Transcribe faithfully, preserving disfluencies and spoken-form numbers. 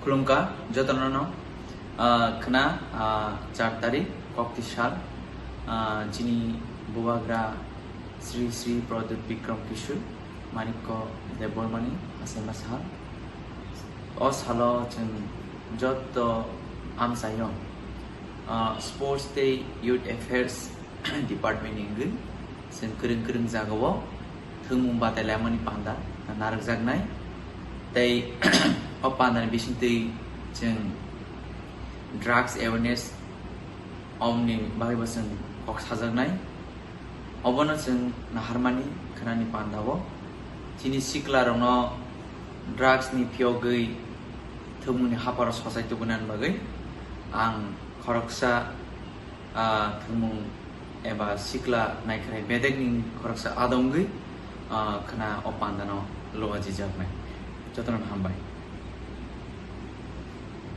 Khulumkha jotono no, ah, khna, ah, char tarik kokti sal, ah, chini bubagra Sri Sri Pradyut Bikram Kishore Manikya Debbarmani hasaima sal. O salo chwng joto amchaio, ah, Sports tei Youth Affairs Department ni wngwi chwng kwrwng kwrwng jagao thwngmung batai laimani panda narwkjaknai. Tei o pandani bisingtwi chwng drugs awareness omni bagwibo chwng kok sajaknai. Obono chwng naharmani khwnani pandao chini siklarokno drugs ni phiyogwi thwngmungni hapharo sochai tubunani bagwi ang khoroksa, ah, thwngmung eba sikla naikhrai bedekni khoroksa adongwi, ah, khna o pandano luajijaknai. Jotono hambai.